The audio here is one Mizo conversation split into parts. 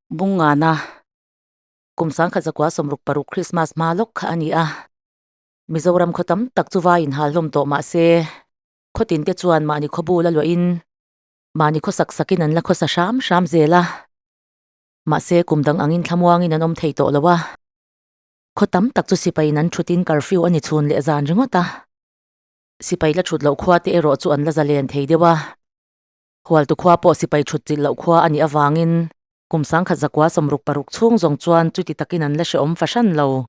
Bungngana, Kum 1966 Krismas hma lawk kha a ni a. Mizoram khaw tam tak chu vai inhal hlawm tawh mah se, khaw tinte chuan mahni khaw bul a luahin mahni khaw sak sakin an la khawsa hram hram zel a. Mahse, kum dang angin thlamuangin an awm thei tawh lo a. Khaw tam tak chu sipaiin an thutin curfew a ni chhun leh zan ringawt a. Sipai la thut loh khua te erawh chu an la zalen thei deuh a. Hualtu khua pawh sipai thut chilh loh khua a nih avangin kum 1966 chhung zawng chuan chuti takin an la hrehawm fahran lo.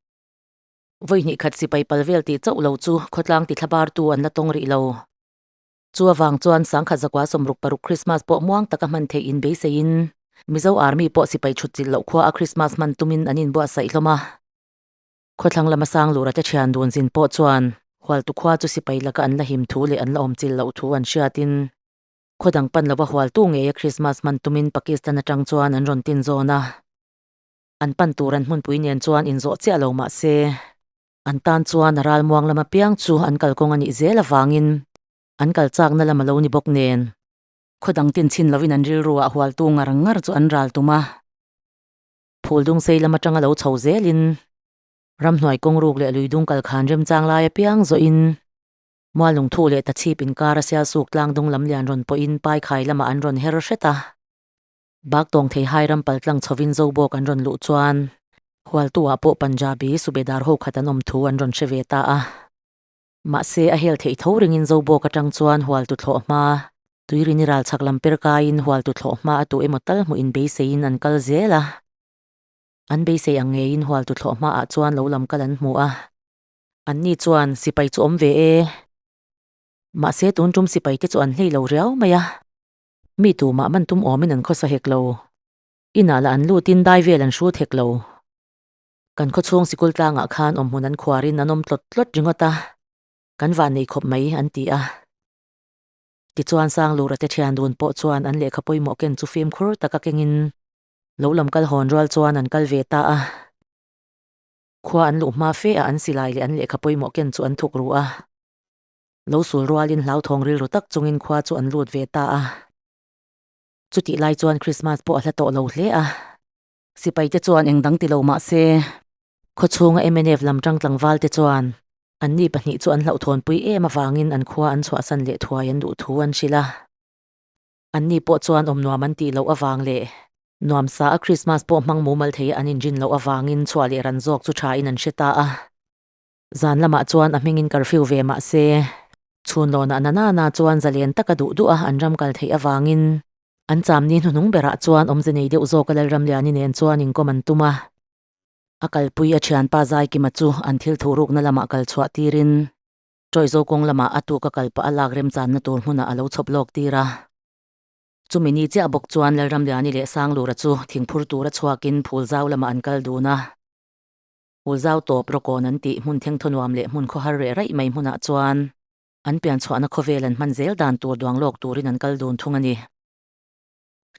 Vawi hnih khat sipai pal vel tih chauh lo chu khawtlang ti thlabartu an la tawng rih lo. Chu avang chuan 1966 Krismas pawh muang taka hman theih in beiseiin Mizo Army pawh sipai thut chilh loh khua a Krismas hman tumin an inbuatsaih hlawm a. Khawthlang lama sang lura te thian dun zin pawh chuan Hualtu khua chu sipai laka an la him thu leh an la awm chilh loh thu an hriatin khaw dang pan lova Hualtu ngeia Krismas hman tumin Pakistan atang chuan an rawn tin zawn a. An pan tur an hmunpui nen chuan inzawh chiah lo mah se, an tan chuan a ralmuang lama piang chu an kalkawng a nih zel avangin an kal chakna lam a lo ni bawk nen. Khaw dang tin chhin lovin an rilru ah Hualtu ngar ngar chu an ral tum a. Phul dung sei lam atanga lo chho zelin ramhnuai kawng ruk leh lui dung kal khan remchang lai apiang zawhin Mualungthu leh Tachhip inkar a sialsuk tlang dung lam lian rawn pawhin Paikhai lamah an rawn her hret a. Baktawng theihai ram pal tlang chhovin Zobawk an rawn luh chuan Hualtu-ah pawh Punjabi Subedar ho khat an awm thu an rawn hre ve ta a. Mahse a hel theih tho ringin Zobawk atang chuan Hualtu thlawh hma Tuirini ral chhak lam per kaiin Hualtu thlawh hma a tu emaw tal hmuh in beiseiin an kal zel a. An beisei ang ngeiin Hualtu thlawh hma ah chuan lo lam kal an hmu a. Anni chuan sipai chu awm ve e. Mahse tun tum sipai te chu an hlei lo riau mai a. Mi tumah man tum awmin an khawsa hek lo. Inah lah an lutin dai vel an hrut hek lo. Kan khawchhung sikul tlangah khan awmhmun an khuarin an awm tlawt tlawt ringawt a. Kan van nei khawp mai an ti a. Tichuan Sanglura te thian dun pawh chuan an lehkha pawimawh ken chu fimkhur taka kengin lo lam kal hawn rual chuan an kal ve ta a. Khua an luh hma fe a an silai leh an lehkha pawimawh ken chu an thuk ru a. Lo sul rualin hlauthawng rilru tak chungin khua chu an lut ve ta a. Chutih lai chuan Krismas pawh a hla tawh lo hle a. Sipai te chuan eng dang ti lo mah se, khawchhunga mnf lam tang tlangval te chuan anni pahnih chu an hlauhthawnpui em avangin an khua an chhuahsan leh thuai an duh thu an hrilh a. Anni pawh chuan awm nuam an tih loh avang leh nuamsa a Krismas pawh hmang mumal thei a an inrin loh avangin chhuah leh ran zawk chu thain an hre ta a. Zan lamah chuan a hmingin curfew ve mah se, chhunlawnah na na na chuan zalen taka duh duh a an ram kal theih avangin an chamni hnuhnung berah chuan awmze nei deuh zawk a Lalramliani nen chuan inkawm an tum a. A kalpui a thianpa Zaikima chu an thil thuhrukna lamah kal chhuah tirin Ṭawihzo kawng lamah a tuk a kal pah a lak remchanna tur hmunah a lo chhawp lawk tir a. Chumi ni chiah bawk chuan Lalramliani leh Sanglura chu thingphur tura chhuakin Phulzau lamah an kal dun a. Phulzau tawp rawkawn an tih hmun thengthaw nuam leh hmun khawhar reh raih mai hmunah chuan an pianchhuahna khawvel an hman zel dan tur duang lawk turin an kal dun thung a ni.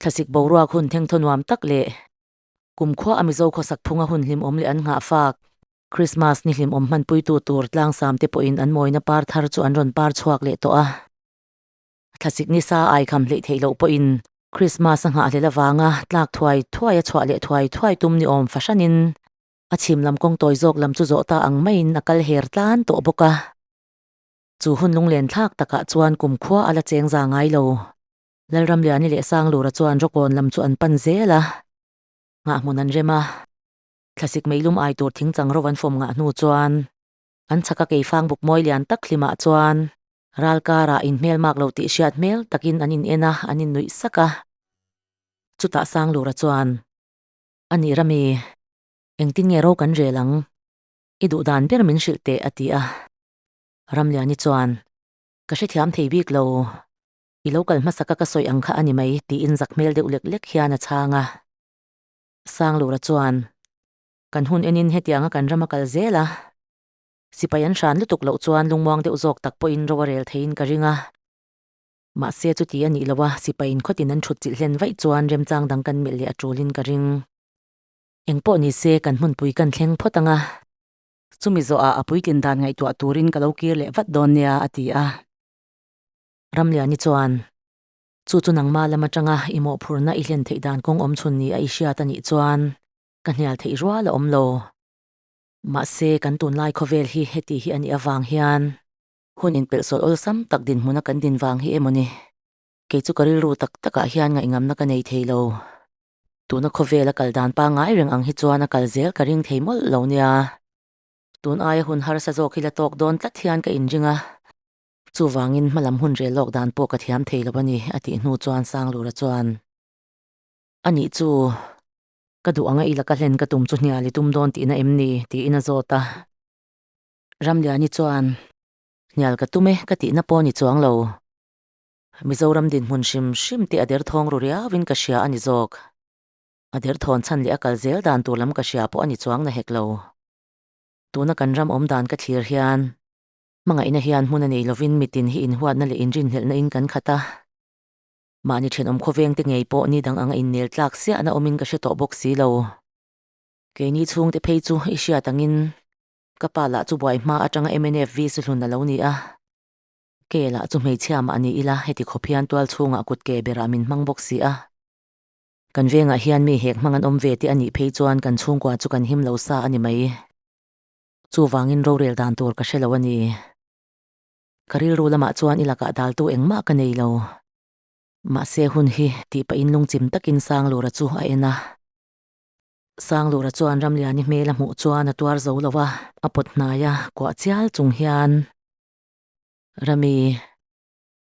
Thlasik boruak hun thengthaw nuam tak leh kumkhua a Mizo khawsak phunga hun hlimawm leh an nghahfak Krismas ni hlimawm hmanpuitu tur tlangsam te pawhin an mawina par thar chu an rawn par chhuak leh tawh a. Thlasik ni sa aikham hleih theih loh pawhin Krismas a nghahhlel avanga tlak thuai thuai a chhuah leh thuai thuai tum ni awm fahranin a chhim lam kawng tawi zawk lam chu zawh ta ang maiin a kal her tlan tawh bawk a. Chu hun lunglen thlak takah chuan kumkhua a la cheng za ngai lo. Lalramliani leh Sanglura chuan rawkawn lam chu an pan zel a, nghahhmun an rem a. Thlasik meilum ai tur thingchang ro an fawm ngah hnu chuan an chhaka keifang buk mawi lian tak hlimah chuan ral karah inhmelmak lo tih hriat hmel takin an in en a, an innuih sak a. Chutah Sanglura chuan, A nih Rami, engtin nge ro kan rel ang? I duh dan ber min hrilh teh, a ti a. Ramliani chuan, Ka hrethiam thei bik lo. I lo kal hmasaka ka sawi ang kha a ni mai, tiin zak hmel deuh lek lek hian a chhang a. Sanglura chuan, Kan hun enin hetianga kan ram a kal zel a, sipai an hran lutuk loh chuan lungmuang deuh zawk tak pawhin ro a rel theiin ka ring a. Mahse chuti a nih loh a, sipaiin khawtin an thut chilh hlen vaih chuan remchang dang kan melh leh a tulin ka ring. Engpawh ni se kan hmunpui kan thleng phawt ang a. Chumi zawhah a puitlin dan ngaihtuah turin ka lo kir leh vat dawn nia, a ti a. Ramliani chuan, Chu chu nangma lam atanga i mawhphurhna i hlen theih dan kawng awm chhun ni a i hriat a nih chuan ka hnial theih rual a awm lo. Mahse, kan tunlai khawvel hi heti hi a nih avang hian hun inpelhsawlh awlsam tak dinhmuna kan din vang hi emaw ni? Kei chu ka rilru tak takah hian ngaihngam-na ka nei thei lo. Tuna khawvel a kal dan pangngai reng ang hi chuan a kal zel ka ring thei mawlh lo nia. Tun aia hun harsa zawk hi la tawk dawn tlat hian ka inring a. Chuvangin hmalam hun rel lawk dan pawh ka thiam thei lo a ni, a tih hnu chuan Sanglura chuan, A nih chu, ka duh anga i laka hlen ka tum chu hnial i tum dawn tihna em ni? tiin a zawt a. Ramliani chuan, Hnial ka tum e, ka tihna pawh ni chuang lo. Mizoram dinhmun hrim hrim te a derthawng ru riauin ka hria a ni zawk. A derthawn chhan leh a kal zel dan tur lam ka hria pawh a ni chuang na hek lo. Tuna kan ram awm dan ka thlir hian hmangaihna hian hmun a nei lovin mitin hi inhuatna leh inrinhlelhna in kan khat a. Mahni thenawm khawveng te ngei pawh ni dang anga innel tlak siahna awmin ka hre tawh bawk si lo. Keini chhungte phei chu i hriat angin ka pa lah chu buai hma atanga mnf VC hlun a lo ni a. Ke lah chu hmeichhia mah ni ila heti khawp hian tual chhungah kut ke berah min hmang bawk si a. Kan vengah hian mi hek hmang an awm ve tih a nih phei chuan kan chhungkua chu kan him lo sa a ni mai. Chuvangin rorel dan tur ka hre lo a ni. Ka rilru lamah chuan i lakah daltu engmah ka nei lo. Mahse hun hi tih pahin lungchim takin Sanglura chu a en a. Sanglura chuan Ramliani hmel a hmuh chuan a tuar zo lo a, a pawt hnai a, kuah chial chung hian. Rami,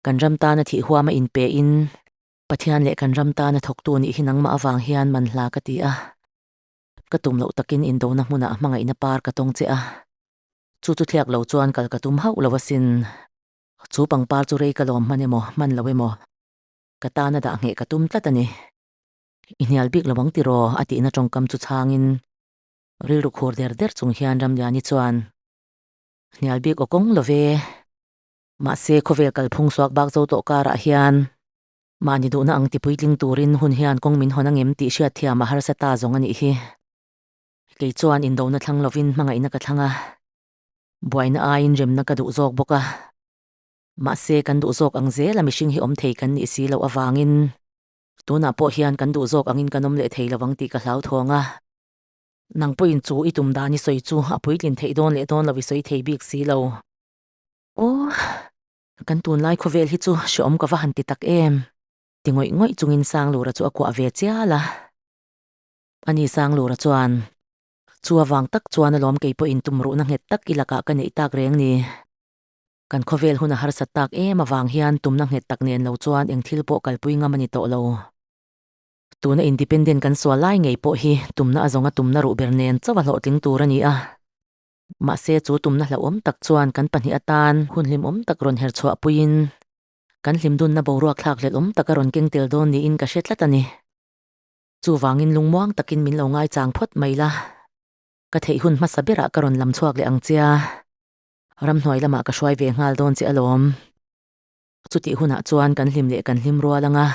kan ram tana thih huama inpe in Pathian leh kan ram tana thawktu nih hi nangmah avang hian man hla ka ti a. Ka tum loh takin indona hmunah hmangaihna par ka tawng che a. Chu chu thliak lo chuan kal ka tum hauh lo asin. Chu pangpar chu rei ka lawm hman emaw, hman lo emaw, ka tana dah ngheh ka tum tlat a ni. I hnial bik lo ang tiraw? a tihna tawngkam chu chhangin rilru khur der der chung hian Ramliani chuan, Hnial bik aw kawng lo ve. Mahse, khawvel kalphung suak bak zo tawh karah hian mahni duhna ang ti puitling turin hun hian kawng min hawn angem tih hriatthiam a harsa ta zawng a nih hi. Kei chuan indona thlang lovin hmangaihna ka thlang a, buaina aiin remna ka duh zawk bawk a. Mahse, kan duh zawk ang zela mihring hi awm thei kan nih si loh avangin tunah pawh hian kan duh zawk angin kan awm leh thei lovang tih ka hlauthawng a. Nang pawhin chu i tum dan i sawi chu a puitlin theih dawn leh dawn lo i sawi thei bik si lo. Aw, kan tunlai khawvel hi chu hreawm ka va han ti tak em? Ti ngawih ngawih chungin Sanglura chu a kuah ve chial a. Ani Sanglura chuan, Chu avang tak chuan alawm kei pawhin tumruhna nghet tak i lakah ka neih tak reng ni. Kan khawvel hun a harsat tak em avang hian tumna nghet tak nen lo chuan eng thil pawh kalpui ngam a ni tawh lo. Tuna independent kan sual lai ngei pawh hi tumna a zawnga tumna ruh ber nen chauh a hlawhtling tur a ni a. Mahse chu tumna hlauhawm tak chuan kan pahnih atan hun hlimawm tak rawn her chhuah puiin kan hlimdunna boruak thlak hlelhawm tak a rawn keng tel dawn niin ka hre tlat a ni. Chuvangin lungmuang takin min lo ngaichang phawt mai la, ka theih hun hmasa berah ka rawn lam chhuak leh ang che a, ramhnuai lamah ka hruai ve nghal dawn che alawm. Chutih hunah chuan kan hlim leh kan hlim rual ang a.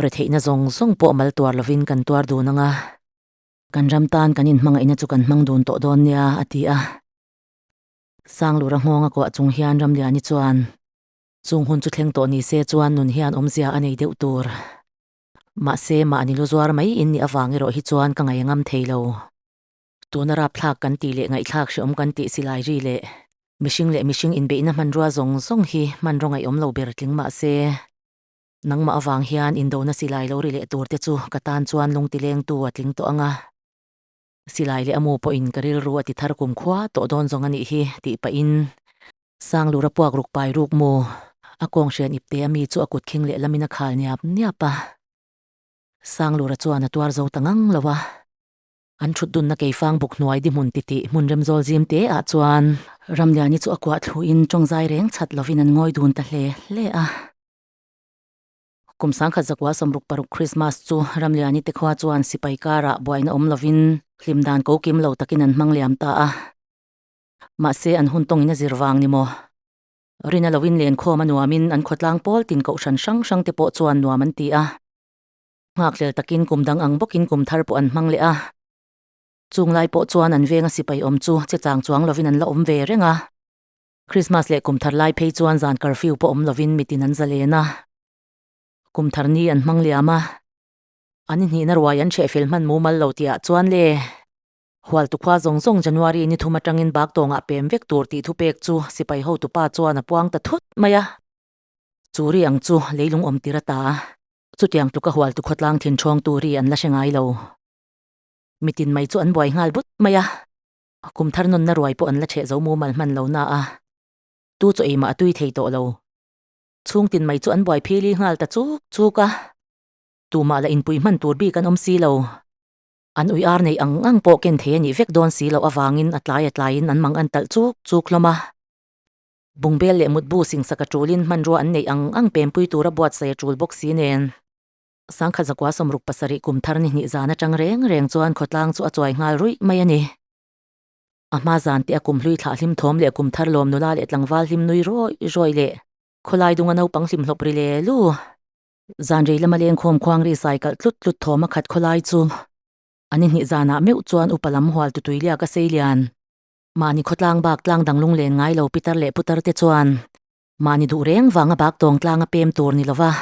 Retheihna zawng zawng pawh mal tuar lovin kan tuar dun ang a, kan ram tan kan inhmangaihna chu kan hmang dun tawh dawn nia, a ti a. Sanglura nghawng a kuah chung hian Ramliani chuan, Chung hun chu thleng tawh ni se chuan nun hian awmzia a nei deuh tur. Mahse, mahni lu zuar mai in nih avang erawh hi chuan ka ngaih a ngam thei lo. Tuna rapthlak kan tih leh ngaihthlak hreawm kan tih silai ri leh mihring leh mihring inbeihna hmanrua zawng zawng hi hmanraw ngaihawm lo ber tling mah se, Nangmah avang hian indona silai lo ri leh tur te chu ka tan chuan lungtilengtu a tling tawh ang a. Silai leh a mu pawhin ka rilru a ti thar kum khua tawh dawn zawng a nih hi tih pahin Sanglura puak ruk pai ruk mu a kawng hrian ipte a mi chu a kut khing leh lamin a khal niap niap a. Sanglura chuan a tuar zo ta ngang lo a. An thut dunna keifang buk hnuai di hmun titih hmun remzawl zim te ah chuan Ramliani chu a kuah thluin tawngzai reng chhat lovin an ngawi dun ta hle hle a. Kum 1906 Krismas chu Ramliani te khua chuan sipai karah buaina awm lovin hlim dan ko kim lo takin an hmang liam ta a. Mahse an hun tawngin a zir vang ni maw? Rina loin lenkhawm a nuamin an khawtlang pawl tin kohhran hrang hrang te pawh chuan nuam an ti a. Nghakhlel takin kum dang ang bawkin kum thar pawh an hmang leh a. Chung lai pawh chuan an venga sipai awm chu che chang chuang lovin an la awm ve reng a. Krismas leh kum thar lai phei chuan zan curfew pawh awm lovin mitin an zalen a. Kum thar ni an hmang liam a, an inhnihna ruai an hreh fel hman mumal lo tihah chuan le Hualtu khua zawng zawng January ni thum atangin bak tawngah pem vek tur tih thupek chu sipai hotupa chuan a puang ta thut mai a. Chu ri ang chu leilung awm tir ata chutiang tluka Hualtu khawtlang thin ṭhawng tur ri an la hre ngai lo. Mitin mai chu an buai nghal but mai a, kum thar nawnna ruai pawh an la ṭheh zo mumal hman lo na a, tu chaw ei mah a tui thei tawh lo. Chhungtin mai chu an buai phili nghal ta chuk chuk a, tumah la inpui hman tur bik an awm si lo. An ui ar neih ang ang pawh ken thei a nih vek dawn si loh avangin a tlai a tlaiin an mang an talh chuk chuk hlawm a. Bungbel leh mutbu singsak a tulin hmanrua an neih ang ang pempui tura buatsaih a tul bawk si nen. Sangkhat zakua 67 kum thar ni hnih zan atang reng reng chuan khawtlang chu a chuai nghal ruih mai a ni. A hma zan te a kum hlui thlah hlim thawm leh kum thar lawm nula leh tlangval hlim nui rawi rawi leh khawlai dunga naupang hlim hlawp ri le lu. Zan rei lama lengkhawm khuang ri sai kalh tlut tlut thawm a khat khawlai chu a ni hnih zanah meuh chuan upa lam hual tu tui liak a sei lian. Mahni khawtlang bak tlang dang lunglen ngai lo pitar leh putar te chuan mahni duh reng vanga bak tawng tlang a pem tur ni lova.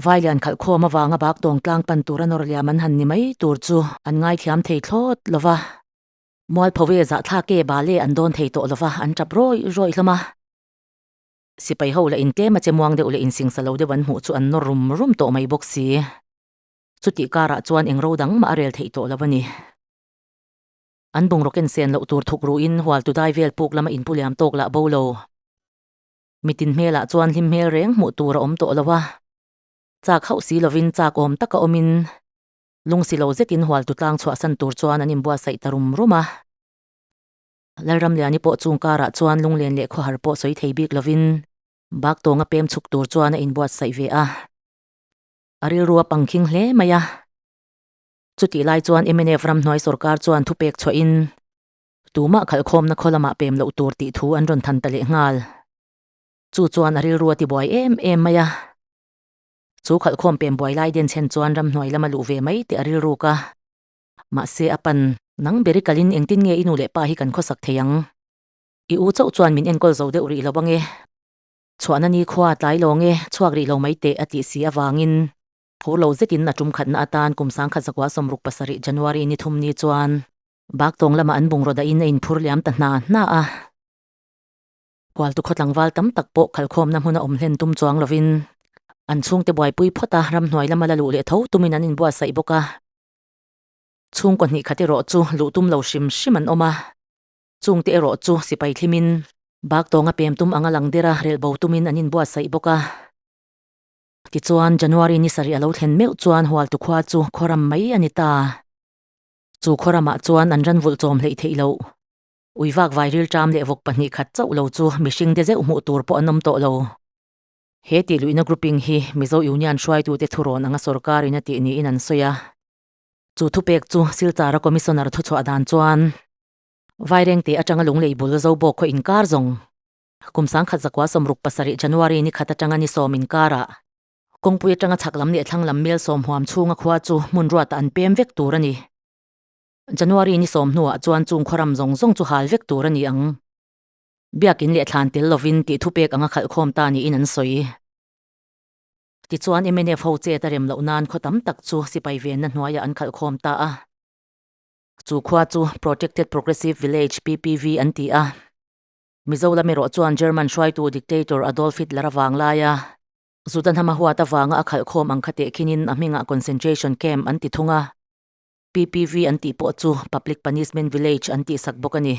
Vailian khalh khawm avanga bak tawng tlang pan tur a nawr liam an han ni mai tur chu an ngaithiam thei thlawt lova. Mualpho e zahthlak e bale an dawn thei tawh lova an tap rawi rawi hlawm a. Sipai ho la intlem a che muang deuh leh insingsa lo deuh an hmuh chu an nawr rum rum tawh mai bawk si. Chutih karah chuan eng ro dang mah a rel theih tawh lo a ni. An bungraw ken sen loh tur thuk ruhin hual tu dai vel puk lama inpu liam tawk lah bo lo. Mitin hmelah chuan hlim hmel reng hmuh tur a awm tawh lo a. Chak hauh si lovin chak awm taka awmin Lungsi lo zetin hualtu tlang chhuahsan tur chuan an inbuatsaih ta rum rum a. Lalramliani pawh chung karah chuan lunglen leh khawhar pawh sawi thei bik lovin bak tawnga pem chhuk tur chuan a inbuatsaih ve a. A rilru a pangkhing hle mai a. Chutih lai chuan mnf ramhnuai sawrkar chuan thupek chhuahin tumah khalhkhawmna khaw lamah pem loh tur tih thu an rawn than ta leh nghal. Chu chuan a rilru a tibuai em em mai a. Chu khalhkhawm pem buai lai den chhen chuan ramhnuai lama luh ve mai teh a rilruk a. Mahse a pan, nang beri kalin engtin nge i nu leh pa hi kan khawsak thei ang? I u chauh chuan min enkawl zo deuh rih lo ange. Chhuahna ni khua tlai lo nge, chhuak rih lo mai teh a tih si avangin phur lo zetin a tum khatna atan kum 1967 January ni thum ni chuan Baktawng lama an bungraw dahin a inphur liam ta hna hna a. Hualtu khaw tlangval tam tak pawh khalkhawmna hmuna awm hlen tum chuang lovin an chhungte buaipui phawt a, ramhnuai lama la luh leh tho tumin an inbuatsaih bawk a. Chhungkaw hnih khat erawh chu luh tum lo hrim hrim an awm a, chungte erawh chu sipai thlimin bak tawnga pem tum anga lang dera relh bo tumin an inbuatsaih bawk a. Tichuan, January ni sarih a lo thlen meuh chuan Hualtu khua chu khawram mai a ni ta. Chu khawramah chuan an ranvulh chawm hleih theih loh. Ui vak vai rilṭam leh vawk pahnih khat chauh lo chu mihring te zeuh hmuh tur pawh an awm tawh lo. He tih luihna grouping hi Mizo Union hruaitute thurawn anga sorkarin a tih niin an sawi a. Chu thupek chu Silchara Commissioner thuchhuah dan chuan Vairengte atanga Lunglei bul Zobawk khaw inkar zawng kum 1967 January ni khat atanga ni sawm inkarah kawngpui atanga chhak lam leh thlang lam mel sawm huam chhunga khua chu hmun ruatah an pem vek tur a ni. January ni sawm hnuah chuan chung khawram zawng zawng chu hal vek tur a ni ang. Biakin leh thlan tel lovin tih thupek anga khalh khawm ta niin an sawi. Tichuan mnf ho chet a rem loh nan khaw tam tak chu sipai venna hnuaiah an khalh khawm ta a. Chu khua chu Protected Progressive Village, PPV, an ti a. Mizo lam erawh chuan German hruaitu dictator Adolf Hitler avang laia Juda hnama huat avanga a khalh khawm ang kha tehkhinin a hmingah concentration camp an ti thung a. PPV an tih pawh chu Public Punishment Village an tihsak bawk a ni.